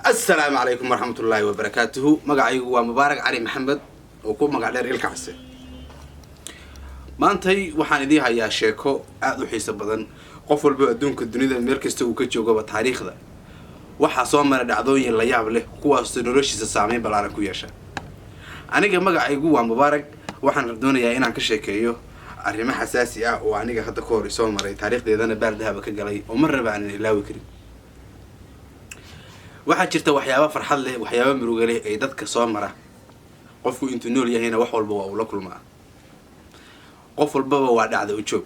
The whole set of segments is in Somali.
Asalaamu calaykum waraxmatullaahi wabarakaatuhu. Magacaygu waa Mubaarak Cali Maxamed oo ku magac dheer Ilkacase. Maantay waxaan idiin hayaa sheeko aada u xiiso badan. Qof walba adduunka dunida meel kasta uu ka joogaba, taariikhda waxaa soo mara dhacdooyin la yaab leh, kuwaasoo noloshiisa saameyn ballaaran ku yeesha. Aniga magacaygu waa Mubaarak. Waxaan doonayaa inaan ka sheekeeyo arrimo xasaasi ah oo aniga hadda ka hor isoo maray, taariikhdeedana baal dahaba ka galay oo mar raba aanan ilaawi karin. Waxaa jirta waxyaaba farxad leh, waxyaaba muruga leh ee dadka soo mara. Qofku intuu nool yahayna wax walba waa uu la kulmaa, qof walbaba waa dhacda u joog.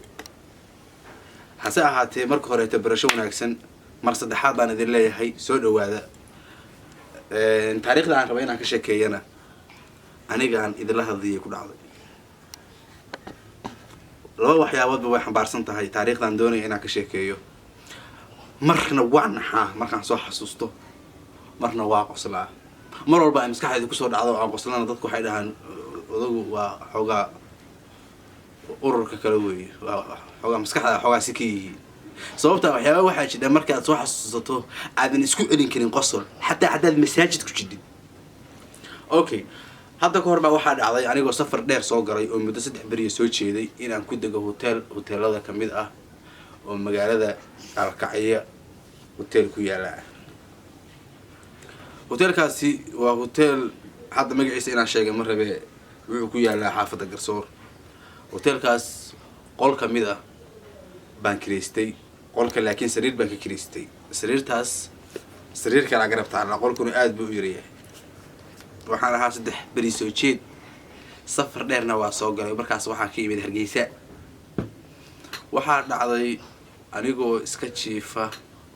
Hase ahaatee, marka horeeto barasho wanaagsan. Mar saddexaad baan idin leeyahay, soo dhawaada. Taariikhda aan raba inaan ka sheekeeyana anigaan idinla hadlayay ku dhacday. Laba waxyaaboodba way xambaarsan tahay taariikhdan doonaya inaan ka sheekeeyo. Marna waa naxaa markaan soo xasuusto, marna waa qoslaa. Mar walba ay maskaxdayda kusoo dhacdo oo aan qoslana, dadku waxay dhahaan, "Odagu waa xoogaa ururka kale weeye, waa xoogaa maskaxda xoogaa si ka yihiin." Sababta waxyaaba waxaa jira markaad soo xasuusato aadan isku celin karin qosol, xataa haddaad masaajid ku jidhin. Okay, hadda ka hor baa waxaa dhacday, anigoo safar dheer soo galay oo muddo 3 beriya soo jeeday, inaan ku dego hotel, hoteelada kamid ah oo magaalada Gaalkacyo hotel ku yaala ah. Hotelkaasi waa hotel hadda magaciisa inaan sheegay ma rabe. Wuxuu ku yaalaa xaafadda Garsoor. Hotelkaas qol kamid ah baan kireystay. Qolka laakiin sariir baan ka kireystay. Sariirtaas sariir kalaa garab taalla, qolkuna aada buu u yaryahay. Waxaan ahaa 3 beri soo jeed, safar dheerna waa soo galay. Markaas waxaan ka yimid Hargeysa. Waxaa dhacday, anigoo iska jiifa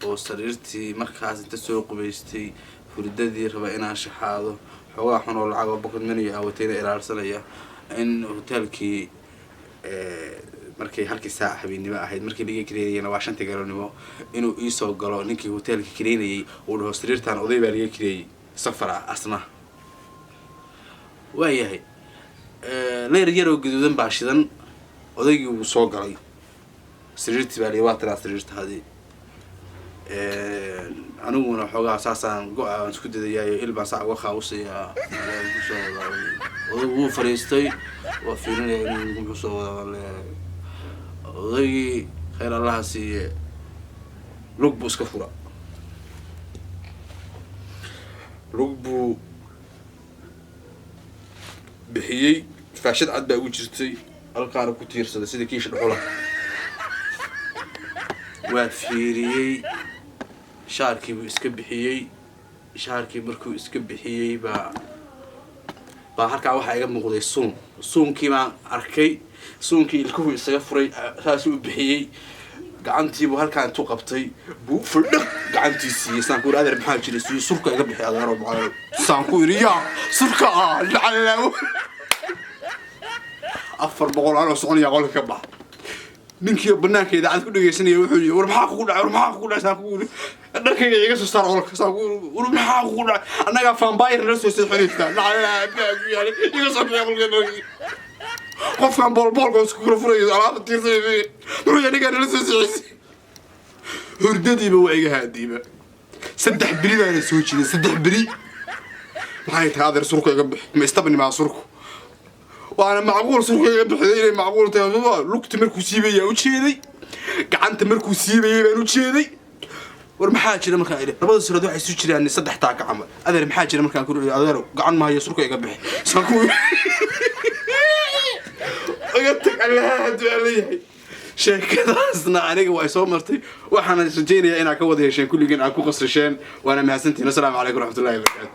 oo sariirtii markaas inta soo qubaystay, hurdadii raba inaan shaxaado, xoogaa xun oo lacag oo pocket money aan watayna ilaalsanaya, in hotelkii markay halkii saac habeennimo ahayd, markii laga kareynayana waa 5-tii galabnimo, inuu iisoo galo ninkii hotelka kareynayay, uu dhaho, "Sariirtan oday baa laga kareeyey safar ah." Asna waayahay, leyr yaroo gaduudan baa shidan. Odaygii wuu soo galay. Sariirtii baa li, "Waa tiraa sariirtaadii." Aniguna xoogaa saasaan go-a aan isku dadayaayo, il baan saa uga qaawusayaa. Kusoo wadaa, odaygu wuu fariistay, waa fiirinaya in muxuu soo wadaa baan leeyahay. Odaygii, khayr Allaha siiye, lug buu iska fura, lug buu bixiyey. Faashad cad baa ugu jirtay, halkaana ku tiirsaday sida kiisha dhuxula. Waa fiiriyey, shaarkii buu iska bixiyey. Shaarkii markuu iska bixiyey baa halkaa waxaa iga muuqday suun. Suunkii baan arkay. Suunkii ilkuhu isaga furay, saasuu u bixiyey. Gacantiibuu halkaa intuu qabtay buu faldhaq gacantii siiyey. Saan ku iri, "Adeer, maxaa jira?" Siiyey, "Surka iga bixi, adeero macalin." Saan ku iri, "Yaa surka ah lacalaawo 400 anoo soconaya, qolka ka bax." Ninkii banaanka idaacad ku dhegeysanaya wuxuu yii, "War maxaa kugu dhacay? War maxaa kugu dhacay?" Saan kugu yiri, "Dharkayga iga soo saar qolka." Saan ku yiri, "War maxaa kugu dhacay? Annagaa vampire nala soo seexinaysaa. Lacalaa baa ku yaalay, iga soo bixi qolka." Qofkan boolboolka isku kala furayo, alaabta tiirsanay, muxuu anigaa nala soo seexisay? Hurdadiiba waa iga haadiiba. 3 beri baana soo jiray, 3 beri. "Maxay tahay, adeer? Surka iga bixi, ma istabnimaa surku?" Waana macquul surka iga bixiday inay macquul tahay. Lugta markuu siibayaa ujeeday, gacanta markuu siibayay baan ujeeday. "War maxaa jira?" Markaan idhi, labada surood waxay isu jiraan saddex taaka camal. "Adeer, maxaa jira?" Markaan ku iri, "Adeer, gacan maayo, surka iga bixi." Saan ku iga tag, Allaha hadduu aan leeyahay. Sheekadaasna aniga waa soo martay. Waxaana rajaynayaa inaad ka wada hesheen kulligeen, aad ku qasrisheen. Waana mahadsantihin. Asalaamu calaykum raxmatullahi wabarakaatu.